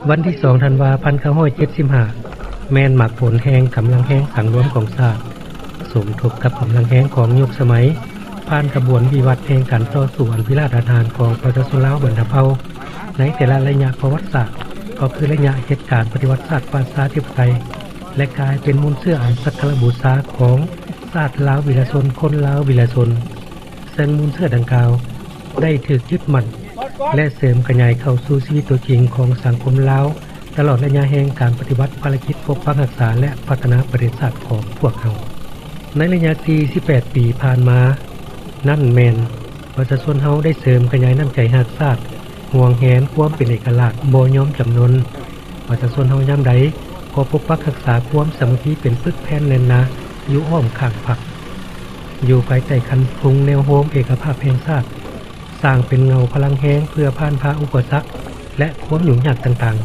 ວັນທີສອງ ທັນວາ ພັນເກົ້າຮ້ອຍເຈັດສິບຫ້າ ແມ່ນໝາກຜົນແຫ່ງກຳລັງແຮງສັງລວມຂອງຊາດ ສົມທົບກັບກຳລັງແຮງຂອງຍຸກສະໄໝ ຜ່ານຂະບວນວິວັດແຫ່ງການຕໍ່ສູ້ອັນພິລາດອາດຫານຂອງປະຊາຊົນລາວບັນດາເຜົ່າ ໃນແຕ່ລະໄລຍະປະຫວັດສາດ ກໍຄືໄລຍະເຫດການປະຕິວັດຊາດປະຊາທິປະໄຕ ແລະ ກາຍເປັນມູນເຊື້ອອັນສັກກາລະບູຊາຂອງຊາດລາວວິລະຊົນ ຄົນລາວວິລະຊົນ. ເຊິ່ງມູນເຊື້ອດັ່ງກ່າວໄດ້ຖືກຍຶດໝັ້ນ ແລະ ເສີມຂະຫຍາຍເຂົ້າສູ່ຊີວິດຕົວຈິງຂອງສັງຄົມລາວ ຕະຫຼອດໄລຍະແຫ່ງການປະຕິບັດພາລະກິດປົກປັກຮັກສາ ແລະ ພັດທະນາປະເທດຊາດຂອງພວກເຮົາ. ໃນໄລຍະ ສີ່ສິບແປດ ປີຜ່ານມານັ້ນແມ່ນ ປະຊາຊົນເຮົາໄດ້ເສີມຂະຫຍາຍນ້ຳໃຈຮັກຊາດ, ຫວງແຫນຄວາມເປັນເອກະລາດ, ບໍ່ຍອມຈຳນົນ. ປະຊາຊົນເຮົາຍາມໃດກໍປົກປັກຮັກສາຄວາມສາມັກຄີເປັນປຶກແຜ່ນແໜ້ນໜາຢູ່ອ້ອມຂ້າງພັກ, ຢູ່ພາຍໃຕ້ຄັນທຸງແນວໂຮມເອກະພາບແຫ່ງຊາດ, ສ້າງເປັນເງົາພະລັງແຮງເພື່ອຜ່ານຜ່າອຸປະສັກ ແລະ ຄວາມຫຍຸ້ງຍາກຕ່າງ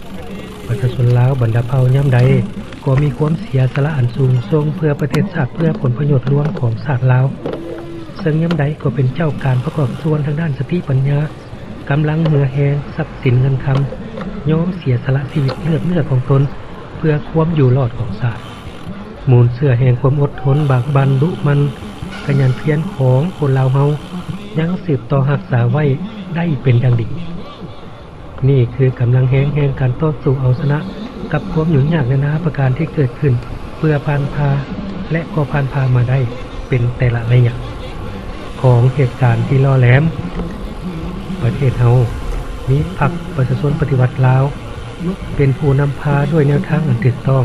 ໆ. ປະຊາຊົນລາວບັນດາເຜົ່າຍາມໃດກໍມີຄວາມເສຍສະຫຼະອັນສູງສົ່ງເພື່ອປະເທດຊາດ ເພື່ອຜົນປະໂຫຍດລວມຂອງຊາດລາວ, ເຊິ່ງຍາມໃດກໍເປັນເຈົ້າການປະກອບສ່ວນທາງດ້ານສະຕິປັນຍາ, ກຳລັງເຫື່ອແຮງ, ຊັບສິນເງິນຄຳ, ຍອມເສຍສະຫຼະຊີວິດເລືອດເນື້ອຂອງຕົນເພື່ອຄວາມຢູ່ລອດຂອງຊາດ. ມູນເຊື້ອແຫ່ງຄວາມອົດທົນ, ບາກບັ່ນ, ດຸໝັ່ນ, ຂະຫຍັນພຽນຂອງຄົນລາວເຮົາ ຍັງສືບຕໍ່ຮັກສາໄວ້ໄດ້ເປັນຢ່າງດີ. ນີ້ຄືກຳລັງແຮງແຫ່ງການຕໍ່ສູ້ເອົາຊະນະກັບຄວາມຫຍຸ້ງຍາກນານາປະການທີ່ເກີດຂຶ້ນເພື່ອຜ່ານຜ່າ ແລະ ກໍຜ່ານຜ່າມາໄດ້ເປັນແຕ່ລະໄລຍະຂອງເຫດການທີ່ຫຼໍ່ແຫຼມ. ປະເທດເຮົາມີພັກປະຊາຊົນປະຕິວັດລາວ ເປັນຜູ້ນຳພາດ້ວຍແນວທາງອັນຖືກຕ້ອງ,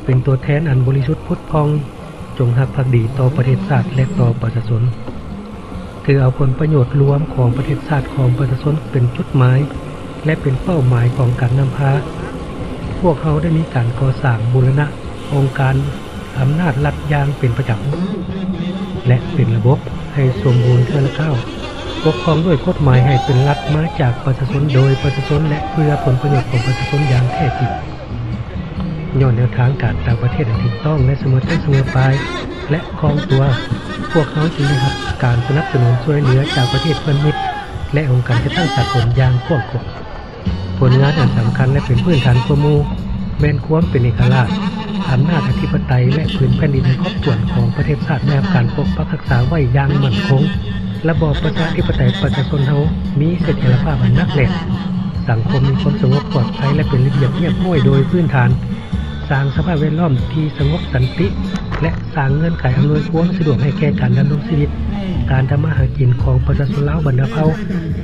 ເປັນຕົວແທນອັນບໍລິສຸດຜຸດຜ່ອງ, ຈົ່ງຮັກພັກດີຕໍ່ປະເທດຊາດ ແລະ ຕໍ່ປະຊາຊົນ. ຖືເອົາຜົນປະໂຫຍດລວມຂອງປະເທດຊາດ ຂອງປະຊາຊົນເປັນຈຸດໝາຍ ແລະ ເປັນເປົ້າໝາຍຂອງການນຳພາ. ພວກເຮົາໄດ້ມີການກໍ່ສ້າງບູລະນະອົງການອຳນາດລັດຢ່າງເປັນປະຈຳ ແລະ ເປັນລະບົບໃຫ້ສົມບູນເທື່ອລະກ້າວ, ປົກຄອງດ້ວຍກົດໝາຍໃຫ້ເປັນລັດມາຈາກປະຊາຊົນ, ໂດຍປະຊາຊົນ ແລະ ເພື່ອຜົນປະໂຫຍດຂອງປະຊາຊົນຢ່າງແທ້ຈິງ. ຍ້ອນແນວທາງການຕ່າງປະເທດອັນຖືກຕ້ອງ ແລະ ສະເໝີຕົ້ນສະເໝີປາຍ ແລະ ຄ່ອງຕົວ, ພວກເຮົາຈຶ່ງໄດ້ຮັບການສະໜັບສະໜູນຊ່ວຍເຫຼືອຈາກປະເທດເພື່ອນມິດ ແລະ ອົງການຈັດຕັ້ງສາກົນຢ່າງກວ້າງຂວາງ. ຜົນງານອັນສຳຄັນ ແລະ ເປັນພື້ນຖານກວ່າໝູ່ ແມ່ນຄວາມເປັນເອກະລາດ, ອຳນາດອະທິປະໄຕ ແລະ ພື້ນແຜ່ນດິນອັນຄອບຖ້ວນຂອງປະເທດຊາດ ໄດ້ຮັບການປົກປັກຮັກສາໄວ້ຢ່າງໝັ້ນຄົງ. ລະບອບປະຊາທິປະໄຕປະຊາຊົນເຮົາມີສະຖຽນລະພາບອັນໜັກແໜ້ນ, ສັງຄົມມີຄວາມສະຫງົບປອດໄພ ແລະ ເປັນລະບຽບຮຽບຮ້ອຍໂດຍພື້ນຖານ, ສ້າງສະພາບແວດລ້ອມທີ່ສະຫງົບສັນຕິ ແລະ ສ້າງເງື່ອນໄຂອຳນວຍຄວາມສະດວກໃຫ້ແກ່ການດຳລົງຊີວິດ, ການທຳມາຫາກິນຂອງປະຊາຊົນລາວບັນດາເຜົ່າ,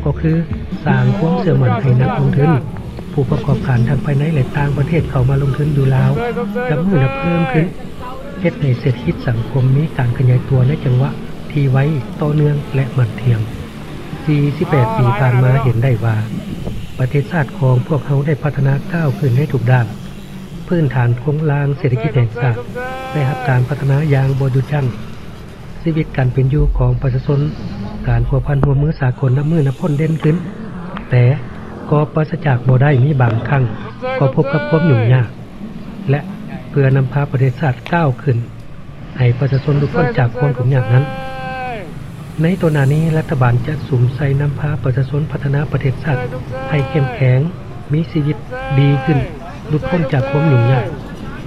ກໍຄືສ້າງຄວາມເຊື່ອໝັ້ນໃຫ້ນັກລົງທຶນ, ຜູ້ປະກອບການທັງພາຍໃນ ແລະ ຕ່າງປະເທດເຂົ້າມາລົງທຶນຢູ່ລາວນັບມື້ນັບເພີ່ມຂຶ້ນ, ເຮັດໃຫ້ເສດຖະກິດສັງຄົມມີການຂະຫຍາຍຕົວໃນຈັງຫວະທີ່ໄວ, ຕໍ່ເນື່ອງ ແລະ ໝັ້ນທ່ຽງ. ສີ່ສິບແປດປີຜ່ານມາເຫັນໄດ້ວ່າ ປະເທດຊາດຂອງພວກເຮົາໄດ້ພັດທະນາກ້າວຂຶ້ນໃນທຸກດ້ານ. ພື້ນຖານໂຄງລ່າງເສດຖະກິດແຫ່ງຊາດໄດ້ຮັບການພັດທະນາຢ່າງບໍ່ຢຸດຢັ້ງ. ຊີວິດການເປັນຢູ່ຂອງປະຊາຊົນ, ການພົວພັນຮ່ວມມືສາກົນນັບມື້ນັບພົ້ນເດັ່ນຂຶ້ນ, ແຕ່ກໍປາສະຈາກບໍ່ໄດ້, ມີບາງຄັ້ງກໍພົບກັບຄວາມຫຍຸ້ງຍາກ ແລະ ເພື່ອນຳພາປະເທດຊາດກ້າວຂຶ້ນ ໃຫ້ປະຊາຊົນຫຼຸດພົ້ນຈາກຄວາມທຸກຍາກນັ້ນ. ໃນຕໍ່ໜ້ານີ້, ລັດຖະບານຈະສຸມໃສ່ນຳພາປະຊາຊົນພັດທະນາປະເທດຊາດໃຫ້ເຂັ້ມແຂງ, ມີຊີວິດດີຂຶ້ນ, ຫຼຸດພົ້ນຈາກຄວາມຫຍຸ້ງຍາກ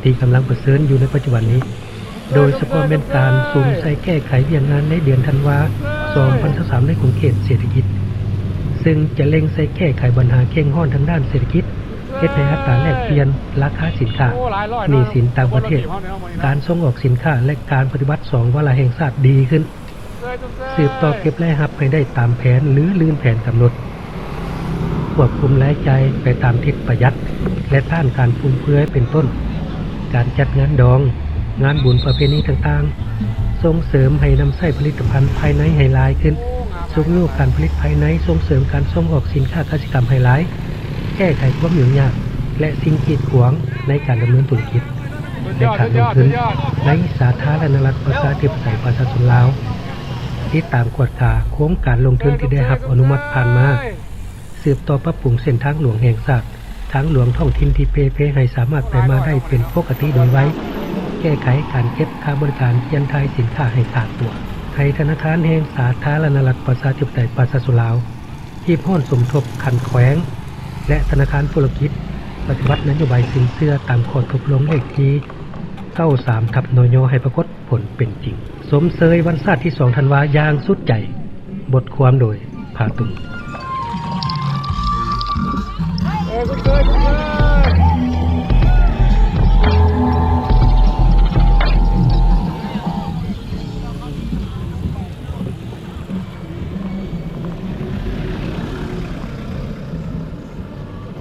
ທີ່ກຳລັງປະເຊີນຢູ່ໃນປັດຈຸບັນນີ້, ໂດຍສະເພາະແມ່ນການສຸມໃສ່ແກ້ໄຂວຽກງານໃນເດືອນທັນວາ ສອງພັນຊາວສາມ ໃນຂົງເຂດເສດຖະກິດ, ເຊິ່ງຈະເລັ່ງໃສ່ແກ້ໄຂບັນຫາເຄັ່ງຮ້ອນທາງດ້ານເສດຖະກິດ, ເຮັດໃຫ້ອັດຕາແລກປ່ຽນ, ລາຄາສິນຄ້າ, ໜີ້ສິນຕ່າງປະເທດ, ການສົ່ງອອກສິນຄ້າ ແລະ ການປະຕິບັດສອງວາລະແຫ່ງຊາດດີຂຶ້ນ, ສືບຕໍ່ເກັບລາຍຮັບໃຫ້ໄດ້ຕາມແຜນ ຫຼື ລື່ນແຜນກຳນົດ, ຄວບຄຸມລາຍຈ່າຍໄປຕາມທິດປະຢັດ ແລະ ຕ້ານການຟຸມເຟືອຍ ເປັນຕົ້ນ ການຈັດງານດອງ, ງານບຸນປະເພນີຕ່າງໆ, ສົ່ງເສີມໃຫ້ນຳໃຊ້ຜະລິດຕະພັນພາຍໃນໃຫ້ຫຼາຍຂຶ້ນ, ຊຸກຍູ້ການຜະລິດພາຍໃນ, ສົ່ງເສີມການສົ່ງອອກສິນຄ້າກະສິກຳໃຫ້ຫຼາຍ, ແກ້ໄຂຄວາມຫຍຸ້ງຍາກ ແລະ ສິ່ງກີດຂວາງໃນການດຳເນີນທຸລະກິດ ແລະ ການລົງທຶນໃນສາທາລະນະລັດ ປະຊາທິປະໄຕ ປະຊາຊົນລາວ, ຕິດຕາມກວດກາໂຄງການລົງທຶນທີ່ໄດ້ຮັບອະນຸມັດຜ່ານມາ, ສືບຕໍ່ປັບປຸງເສັ້ນທາງຫຼວງແຫ່ງຊາດ, ທາງຫຼວງທ້ອງຖິ່ນທີ່ເປ່ເພໃຫ້ສາມາດໄປມາໄດ້ເປັນປົກກະຕິໂດຍໄວ, ແກ້ໄຂການເກັບຄ່າບໍລິການປ່ຽນຖ່າຍສິນຄ້າໃຫ້ຂາດຕົວ, ໃຫ້ທະນາຄານແຫ່ງສາທາລະນະລັດ ປະຊາທິປະໄຕ ປະຊາຊົນລາວ ຮີບຮ້ອນສົມທົບຂັ້ນແຂວງ ແລະ ທະນາຄານທຸລະກິດ ປະຕິບັດນະໂຍບາຍສິນເຊື່ອຕາມຂໍ້ຕົກລົງເລກທີເກົ້າສາມ ທັບ ນຍ ໃຫ້ປາກົດຜົນເປັນຈິງ. ຊົມເຊີຍວັນຊາດທີສອງທັນວາຢ່າງສຸດໃຈ. ບົດຄວາມໂດຍ ພາຕຸງ.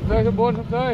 ເຊີຍ ສົມບູນ ເຊີຍ.